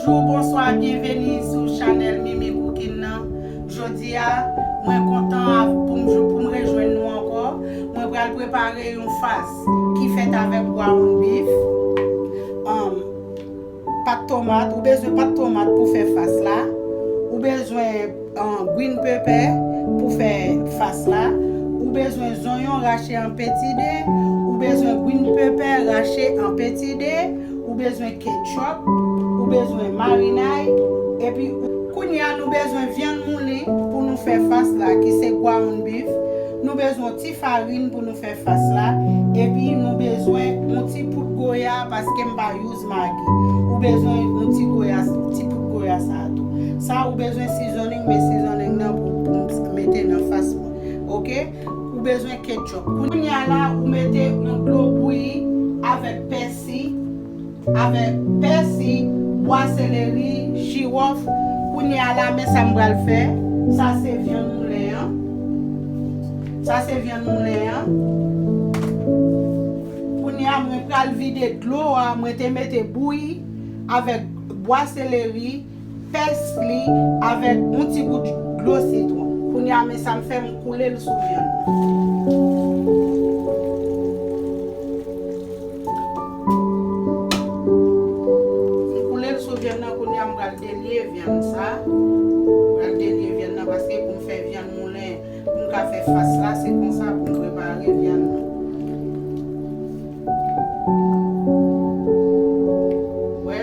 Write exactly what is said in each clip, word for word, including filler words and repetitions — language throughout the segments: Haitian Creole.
Bonjou, bonswa, byenveni sou chanèl Mimi Cooking nan. Jodi a, mwen kontan a- pou m, pou m rejwenn nou ankò. Mwen pral prepare yon fas ki fèt avèk ground beef, um, pat tomat. Ou bezwen pat tomat pou fè fas la. Ou bezwen, um, green pepper pou fè fas la. Ou bezwen zonyon rache an peti de. Ou bezwen green pepper rache an peti de. Ou bezwen ketchup, ou bezwen marinay, epi ou- kounye a nou bezwen vyann moulen pou nou fè fas la, ki se ground beef. Nou bezwen yon ti farin pou nou fè fas la, epi nou bezwen yon ti poud goya, paske m pa use Maggi. Ou bezwen yon ti goya, ti poud goya sa a tou. Sa ou bezwen seasoning, men seasoning nan pou, pou m mete nan fas mwen. Oke? Ou bezwen ketchup. Kounye a la, ou mete yon dlo bouyi avèk pèsi, avèk pèsi, bwa seleri, jiwòf. Kounye a la, men sa m pral fè. Sa se vyann moulen an. Sa se vyann moulen an. Kounye a, mwen pral vide dlo a, mwen te mete bouyi avèk bwa seleri, pèsi avèk yon ti gout dlo sitwon. Kounye a, men sa m fè, m koule l sou vyann nan. M koule l sou vyann nan, kounye a m pral delye vyann sa. M pral delye vyann nan paske pou m fè vyann moulen, pou m ka fè fas la, se konsa pou m prepare vyann nan. Wè,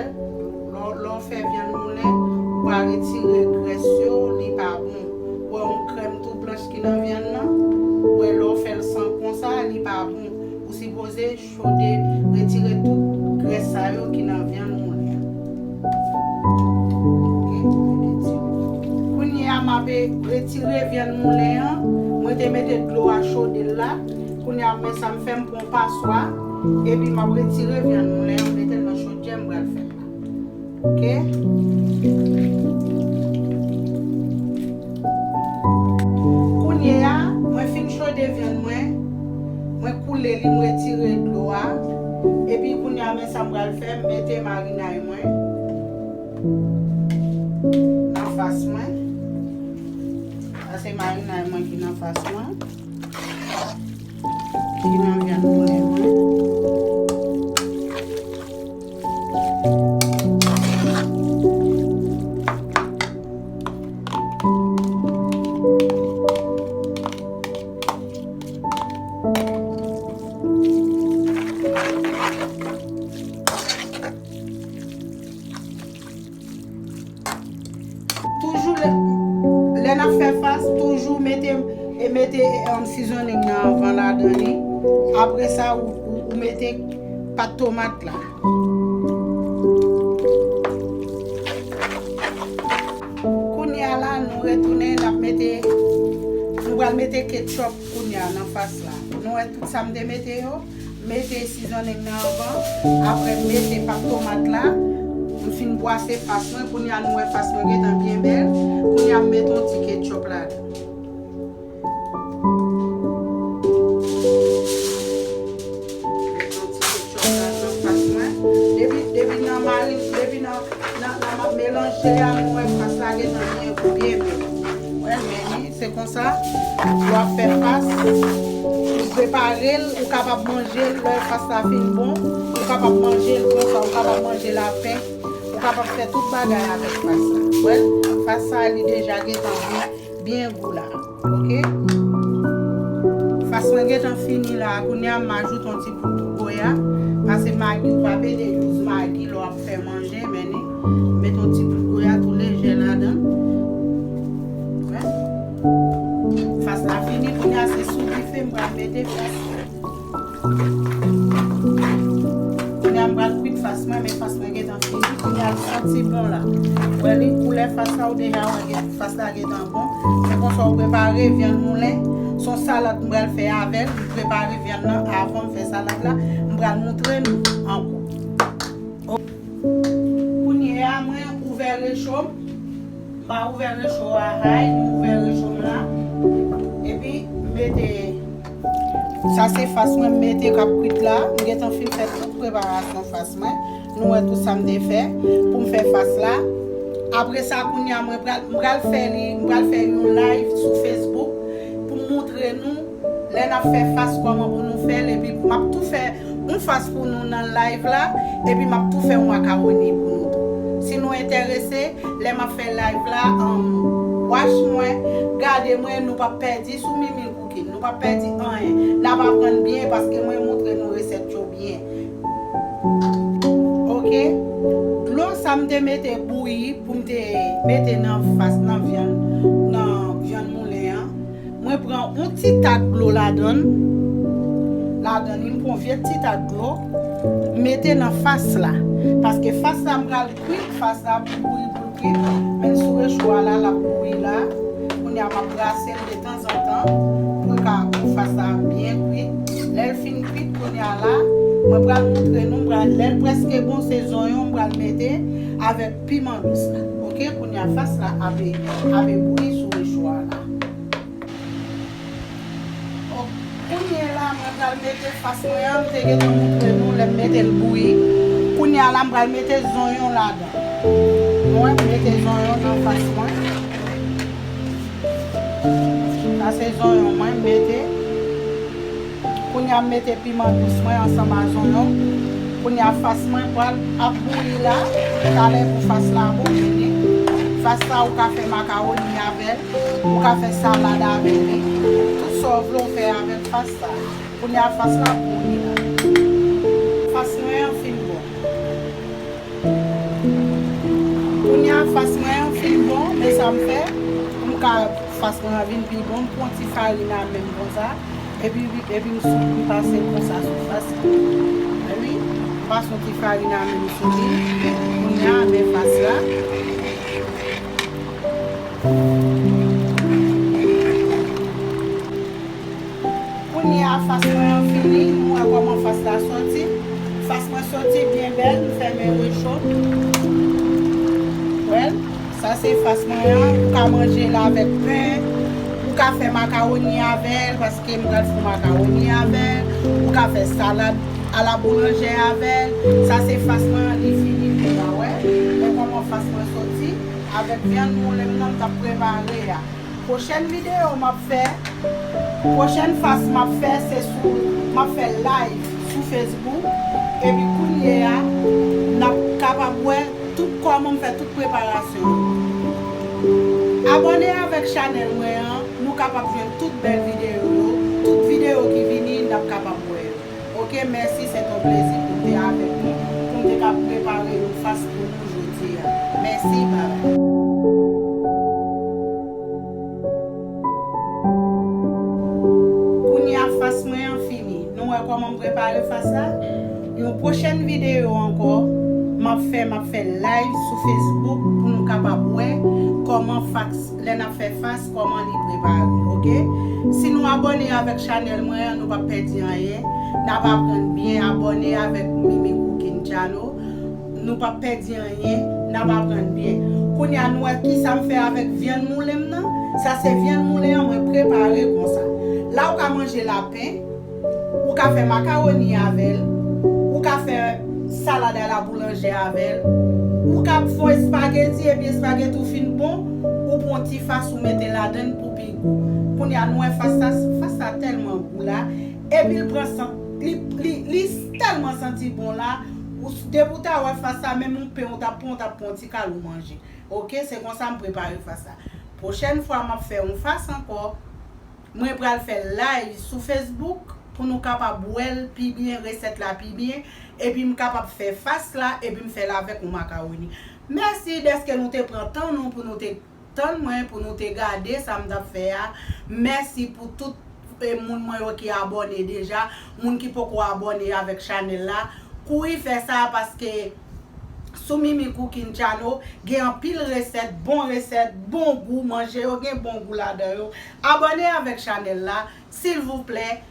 lè w, lè w fè vyann moulen, ou pa retire grès yo, li pa bon. Ou wè yon krèm tou blanch ki nan vyann nan. Ou wè, lè w fè l san konsa, li pa bon. Ou sipoze chode, retire tout grès sa yo ki nan vyann moulen an. Oke, mete ti. Kounye a, m ape retire vyann moulen an. Mwen te mete dlo a chode l la. Kounye a, men sa m fè, m pran paswa. Epi m ap retire vyann moulen an, m mete l nan chodyè, m pral fè l la. Oke? Kounye a, mwen fin chode vyann mwen, mwen koule li, mwen retire dlo a. Epi kounye a, men sa m pral fè, m mete marinay mwen nan fas mwen. Sa se marinay mwen ki nan fas mwen. Ki nan vyann moulen mwen. Toujou lè, lè n ap fè fas, toujou mete, e mete, um, seasoning nan anvan ladan li. Apre sa, ou, ou, ou mete pat tomat la. Kounye a la, nou retounen, n ap mete, nou pral mete ketchup kounye a nan fas la. Nou wè tout sa m te mete yo. Mete seasoning nan anvan, apre mete pat tomat la. M fin bwase fas mwen, kounye a nou wè fas mwen gentan byen bèl. Kounye a m mete yon ti ketchup ladan. Mete yon ti ketchup ladan fas mwen. Depi, depi nan mari, depi nan, nan, nan m ap melanje a, nou wè fas la gentan byen gou, byen bèl. Wè, men li. Se konsa, w ap fè fas, ou prepare l, ou kapab manje l, lè fas la fin bon, ou kapab manje l konsa, ou kapab manje l apen, ou kapab fè tout bagay avèk fas la. Wè, fas sa li deja gentan byen, byen gou la. Oke? Fas mwen gentan fini la, kounye a m ajoute yon ti poud goya, pase Maggi, ou pa pede use Maggi lè w ap fè manje, men ni, met yon ti poud goya tou lejè ladan. Wè. Fas la fini, kounye a se sou dife m pral mete fas. Kounye a m pral kwit fas mwen, men fas mwen gentan fini. Kounye a l santi bon la. Wè li, koulè fas la, ou deja wè gen, fas la gentan bon. Se konsa w prepare vyann moulen. Se yon salad m pral fè avè l. M prepare vyann nan avan m fè salad la. M pral moutre nou ankò. Kounye a, mwen ouvè recho m. M pa ouvè recho a hay, m ouvè recho m la. Epi, m mete, sa se fas mwen m mete k ap kwit la. M gentan fin fè tout preparasyon fas mwen. Nou wè tout sa m te fè pou m fè fas la. Apre sa, kounye a, mwen pral, m pral fè li, m pral fè yon live sou Facebook pou m montre nou lè n ap fè fas kòman pou nou fè l, epi m ap tou fè yon fas pou nou nan live la, epi m ap tou fè yon makawoni pou nou tou. Si nou enterese, lè m ap fè live la, um, watch mwen, gade mwen, nou p ap pèdi sou Mimi Cooking, nou p ap pèdi anyen. N ap aprann byen paske mwen montre nou resèt yo byen. Ok. Dlo sa m te mete bouyi pou m te mete nan fas, nan vyann, nan vyann moulen an. Mwen pran yon ti tak dlo ladan l. Ladan li, m pran yon vye ti tak dlo. M mete nan fas la. Paske fas la, m pral kwit fas la pou bouyi pou l kwit. Men sou recho a la, l ap bouyi la. Kounye a, m ap brase l detanzantan pou l ka, pou fas la byen kwit. Lè l fin kwit, kounye a la, mwen pral montre nou, m pral, lè l prèske bon, se zonyon m pral mete avèk piman dous la. Ok, kounye a fas la ape, ape bouyi sou recho a la. Ok, kounye a la, mwen pral mete fas mwen an, m te gentan montre nou lè m mete l bouyi. Kounye a la, m pral mete zonyon ladan. Mwen mete zonyon nan fas mwen. Sa se zonyon mwen, m mete. Kounye a, m mete piman dous mwen ansanm a zonyon. Kounye a, fas mwen pral ap bouyi la. Talè pou fas la bon, vini. Fas la, ou ka fè makawoni avè l. Ou ka fè salad avè li. Tout sa w vle w fè avèk fas sa. Kounye a fas la bouyi la. Fas mwen an fin bon. Kounye a fas mwen an fin bon, men sa m fè, pou m ka fas mwen an vin pi bon, m pran ti farin a men m konsa, epi, epi m sou, m pase l konsa sou fas la. Wi, m pase yon ti farin a men m sou li. Kounye a, men fas la. Kounye a, fas mwen an fini, nou wè kòman fas la soti. Fas mwen soti byen bèl, m fèmen recho. Wè l, sa se fas mwen an, ou ka manje l avèk pen, ou ka fè makawoni avè l, paske m pral fè makawoni avè l, ou ka fè salad a la boulanjè avè l. Sa se fas mwen an, li fini deja, wè. Men kòman fas mwen soti avèk vyann moulen m nan m t ap prepare a. Pwochèn videyo m ap fè, pwochèn fas m ap fè, se sou, m ap fè live sou Facebook. Epi kounye a, n ap kapab wè tout kòman m fè tout preparasyon yo. Abòne avèk chanèl mwen an, nou kapab jwenn tout bèl videyo yo, tout videyo ki vini, n ap kapab wè yo. Ok, mèsi, se t on plezi pou m te avèk nou, pou m te ka prepare yon fas pou nou jodi a. Mèsi, babay. Kounye a, fas mwen an fini. Nou wè kòman m prepare fas la? Yon pwochèn videyo ankò, m ap fè, m ap fè live sou Facebook pou nou kapab wè kòman fas, lè n ap fè fas, kòman li prepare, ok? Si nou abòne avèk chanèl mwen an, nou p ap pèdi anyen. N ap aprann byen, abòne avèk Mimi Cooking Channel. Nou p ap pèdi anyen, n ap aprann byen. Kounye a, nou wè kisa m fè avèk vyann moulen m nan. Sa se vyann moulen an mwen prepare konsa. La, ou ka manje lapen, ou ka fè makawoni avè l, ou ka fè salad a la boulanjè avè l, ou ka fè yon espageti, epi espageti ou fin bon, ou pran yon ti fas ou mete ladan l pou pi gou. Kounye a, nou wè fas sa, fas sa tèlman gou la, epi l pran san, li, li, li tèlman santi bon la, ou, depi ou ta wè fas sa, menm yon pen ou t ap pran, ou t ap pran yon ti kal ou manje. Ok, se konsa m prepare fas sa. Pwochèn fwa m ap fè yon fas ankò, mwen pral fè live sou Facebook pou nou kapab wè l pi byen, resèt la pi byen, epi m kapab fè fas la, epi m fè l avèk yon makawoni. Mèsi dèske nou te pran tan nou pou nou te tann mwen, pou nou te gade sa m t ap fè a. Mèsi pou tout, e, moun mwen yo ki abòne deja, moun ki poko abòne avèk chanèl la. Kouri fè sa paske sou Mimi Cooking Channel gen anpil resèt, bon resèt, bon gou, manje yo gen bon gou ladan yo. Abòne avèk chanèl la, silvouplè.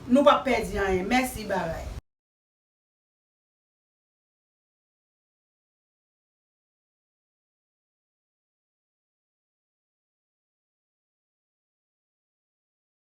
Nou p ap pèdi anyen. Mèsi, babay.